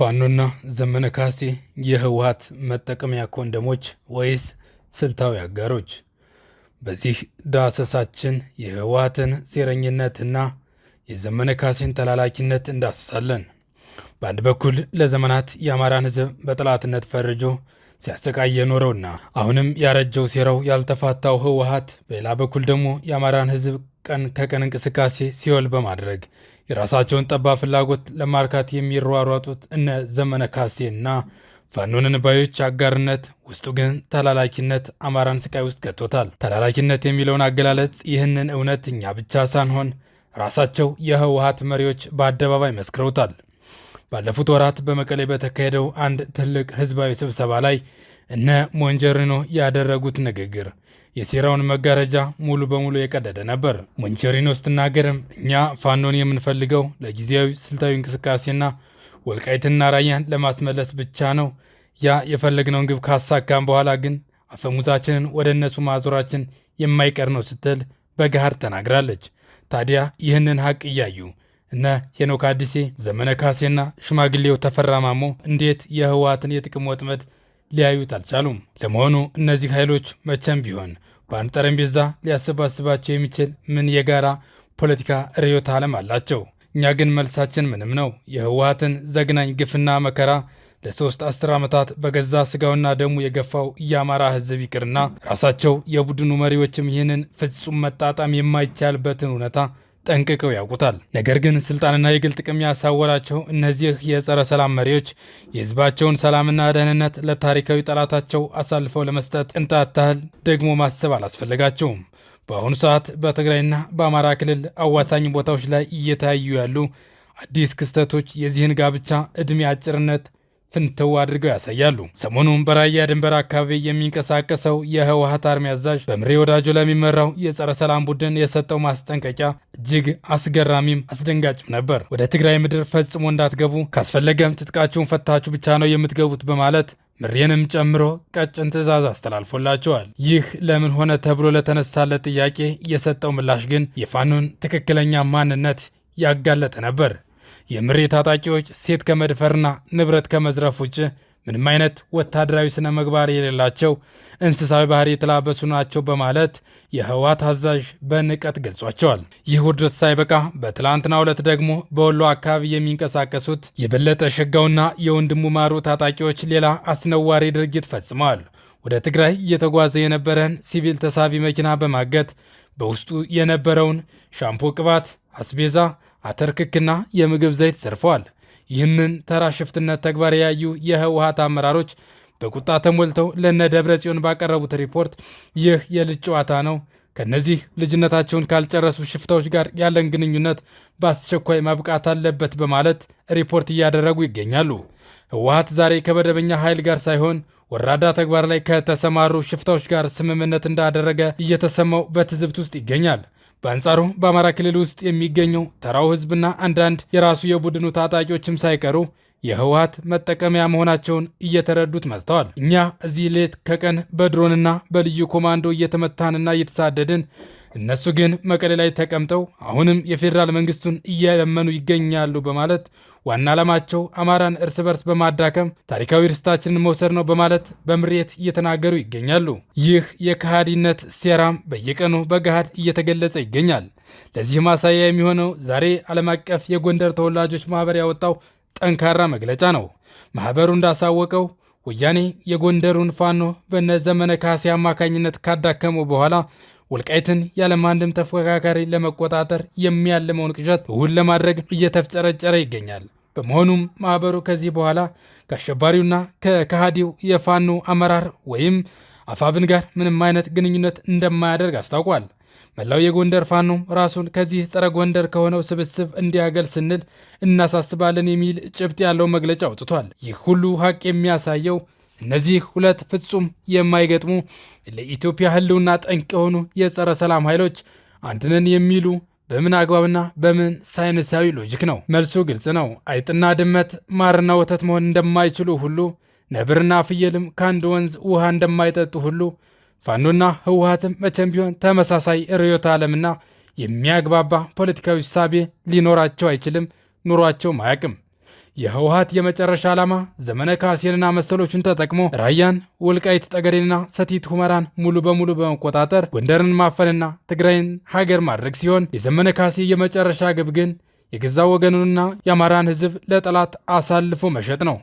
ፋኖና ዘመነ ካሴ የህወሓት መጠቀሚያ ኮንደሞች ወይስ ስልታዊ አጋሮች? በዚህ ዳሰሳችን የህወሓትን ሴረኝነትና የዘመነ ካሴን ተላላኪነት እንዳስሳለን። በአንድ በኩል ለዘመናት የአማራን ህዝብ በጠላትነት ፈርጆ ሲያሰቃይ የኖረውና አሁንም ያረጀው ሴራው ያልተፋታው ህወሓት፣ በሌላ በኩል ደግሞ የአማራን ህዝብ ቀን ከቀን እንቅስቃሴ ሲኦል በማድረግ የራሳቸውን ጠባብ ፍላጎት ለማርካት የሚሯሯጡት እነ ዘመነ ካሴና ፋኖንን ባዮች አጋርነት፣ ውስጡ ግን ተላላኪነት አማራን ስቃይ ውስጥ ከቶታል። ተላላኪነት የሚለውን አገላለጽ ይህንን እውነት እኛ ብቻ ሳንሆን ራሳቸው የህወሓት መሪዎች በአደባባይ መስክረውታል። ባለፉት ወራት በመቀሌ በተካሄደው አንድ ትልቅ ህዝባዊ ስብሰባ ላይ እነ ሞንጀሪኖ ያደረጉት ንግግር የሴራውን መጋረጃ ሙሉ በሙሉ የቀደደ ነበር። ሞንጀሪኖ ስትናገርም እኛ ፋኖን የምንፈልገው ለጊዜያዊ ስልታዊ እንቅስቃሴና ወልቃይትና ራያን ለማስመለስ ብቻ ነው። ያ የፈለግነውን ግብ ካሳካም በኋላ ግን አፈሙዛችንን ወደ እነሱ ማዞራችን የማይቀር ነው ስትል በገሃድ ተናግራለች። ታዲያ ይህንን ሀቅ እያዩ እነ ሄኖክ አዲሴ፣ ዘመነ ካሴና ሽማግሌው ተፈራ ማሞ እንዴት የህወሓትን የጥቅም ወጥመድ ሊያዩት አልቻሉም? ለመሆኑ እነዚህ ኃይሎች መቼም ቢሆን በአንድ ጠረጴዛ ሊያሰባስባቸው የሚችል ምን የጋራ ፖለቲካ ርዕዮተ ዓለም አላቸው? እኛ ግን መልሳችን ምንም ነው። የህወሓትን ዘግናኝ ግፍና መከራ ለ3 አስር ዓመታት በገዛ ስጋውና ደሙ የገፋው የአማራ ህዝብ ይቅርና ራሳቸው የቡድኑ መሪዎችም ይህንን ፍጹም መጣጣም የማይቻልበትን እውነታ ጠንቅቀው ያውቁታል። ነገር ግን ስልጣንና የግል ጥቅም ያሳወራቸው እነዚህ የጸረ ሰላም መሪዎች የህዝባቸውን ሰላምና ደህንነት ለታሪካዊ ጠላታቸው አሳልፈው ለመስጠት ቅንጣት ታህል ደግሞ ማሰብ አላስፈለጋቸውም። በአሁኑ ሰዓት በትግራይና በአማራ ክልል አዋሳኝ ቦታዎች ላይ እየታዩ ያሉ አዲስ ክስተቶች የዚህን ጋብቻ ዕድሜ አጭርነት ፍንትው አድርገው ያሳያሉ። ሰሞኑን በራያ ድንበር አካባቢ የሚንቀሳቀሰው የህወሓት army አዛዥ በምሬ ወዳጆ ለሚመራው የጸረ ሰላም ቡድን የሰጠው ማስጠንቀቂያ እጅግ አስገራሚም አስደንጋጭም ነበር። ወደ ትግራይ ምድር ፈጽሞ እንዳትገቡ፣ ካስፈለገም ትጥቃችሁን ፈታችሁ ብቻ ነው የምትገቡት በማለት ምሬንም ጨምሮ ቀጭን ትዕዛዝ አስተላልፎላቸዋል። ይህ ለምን ሆነ ተብሎ ለተነሳለት ጥያቄ የሰጠው ምላሽ ግን የፋኖን ትክክለኛ ማንነት ያጋለጠ ነበር። የምሬ ታጣቂዎች ሴት ከመድፈርና ንብረት ከመዝረፍ ውጭ ምንም አይነት ወታደራዊ ስነ ምግባር የሌላቸው እንስሳዊ ባህሪ የተላበሱ ናቸው በማለት የህወሓት አዛዥ በንቀት ገልጿቸዋል። ይህ ውርደት ሳይበቃ በትላንትናው ዕለት ደግሞ በወሎ አካባቢ የሚንቀሳቀሱት የበለጠ ሸጋውና የወንድሙ ማሩ ታጣቂዎች ሌላ አስነዋሪ ድርጊት ፈጽመዋል። ወደ ትግራይ እየተጓዘ የነበረን ሲቪል ተሳቢ መኪና በማገት በውስጡ የነበረውን ሻምፖ፣ ቅባት፣ አስቤዛ፣ አተር ክክና የምግብ ዘይት ዘርፈዋል። ይህንን ተራ ሽፍትነት ተግባር ያዩ የህወሓት አመራሮች በቁጣ ተሞልተው ለነ ደብረ ጽዮን ባቀረቡት ሪፖርት ይህ የልጅ ጨዋታ ነው፣ ከነዚህ ልጅነታቸውን ካልጨረሱ ሽፍታዎች ጋር ያለን ግንኙነት በአስቸኳይ ማብቃት አለበት በማለት ሪፖርት እያደረጉ ይገኛሉ። ህወሓት ዛሬ ከመደበኛ ኃይል ጋር ሳይሆን ወራዳ ተግባር ላይ ከተሰማሩ ሽፍታዎች ጋር ስምምነት እንዳደረገ እየተሰማው በትዝብት ውስጥ ይገኛል። በአንጻሩ በአማራ ክልል ውስጥ የሚገኘው ተራው ህዝብና አንዳንድ የራሱ የቡድኑ ታጣቂዎችም ሳይቀሩ የህወሓት መጠቀሚያ መሆናቸውን እየተረዱት መጥተዋል። እኛ እዚህ ሌት ከቀን በድሮንና በልዩ ኮማንዶ እየተመታንና እየተሳደድን፣ እነሱ ግን መቀሌ ላይ ተቀምጠው አሁንም የፌዴራል መንግስቱን እየለመኑ ይገኛሉ በማለት ዋና ዓላማቸው አማራን እርስ በርስ በማዳከም ታሪካዊ ርስታችንን መውሰድ ነው በማለት በምሬት እየተናገሩ ይገኛሉ። ይህ የከሃዲነት ሴራም በየቀኑ በገሃድ እየተገለጸ ይገኛል። ለዚህ ማሳያ የሚሆነው ዛሬ ዓለም አቀፍ የጎንደር ተወላጆች ማህበር ያወጣው ጠንካራ መግለጫ ነው። ማህበሩ እንዳሳወቀው ወያኔ የጎንደሩን ፋኖ በነ ዘመነ ካሴ አማካኝነት ካዳከመው በኋላ ወልቃይትን ያለማንም ተፎካካሪ ለመቆጣጠር የሚያልመውን ቅዠት እውን ለማድረግ እየተፍጨረጨረ ይገኛል። በመሆኑም ማህበሩ ከዚህ በኋላ ከአሸባሪውና ከከሃዲው የፋኖ አመራር ወይም አፋብን ጋር ምንም አይነት ግንኙነት እንደማያደርግ አስታውቋል። መላው የጎንደር ፋኖ ራሱን ከዚህ ጸረ ጎንደር ከሆነው ስብስብ እንዲያገል ስንል እናሳስባለን የሚል ጭብጥ ያለው መግለጫ አውጥቷል። ይህ ሁሉ ሀቅ የሚያሳየው እነዚህ ሁለት ፍጹም የማይገጥሙ ለኢትዮጵያ ሕልውና ጠንቅ የሆኑ የጸረ ሰላም ኃይሎች አንድ ነን የሚሉ በምን አግባብና በምን ሳይንሳዊ logic ነው? መልሱ ግልጽ ነው። አይጥና ድመት ማርና ወተት መሆን እንደማይችሉ ሁሉ፣ ነብርና ፍየልም ከአንድ ወንዝ ውሃ እንደማይጠጡ ሁሉ ፋኖና ህወሓትም መቼም ቢሆን ተመሳሳይ ርዕዮተ ዓለምና የሚያግባባ ፖለቲካዊ እሳቤ ሊኖራቸው አይችልም፣ ኑሯቸውም አያውቅም። የህወሓት የመጨረሻ ዓላማ ዘመነ ካሴንና መሰሎቹን ተጠቅሞ ራያን፣ ወልቃይት ጠገዴንና ሰቲት ሁመራን ሙሉ በሙሉ በመቆጣጠር ጎንደርን ማፈንና ትግራይን ሀገር ማድረግ ሲሆን የዘመነ ካሴ የመጨረሻ ግብ ግን የገዛ ወገኑንና የአማራን ህዝብ ለጠላት አሳልፎ መሸጥ ነው።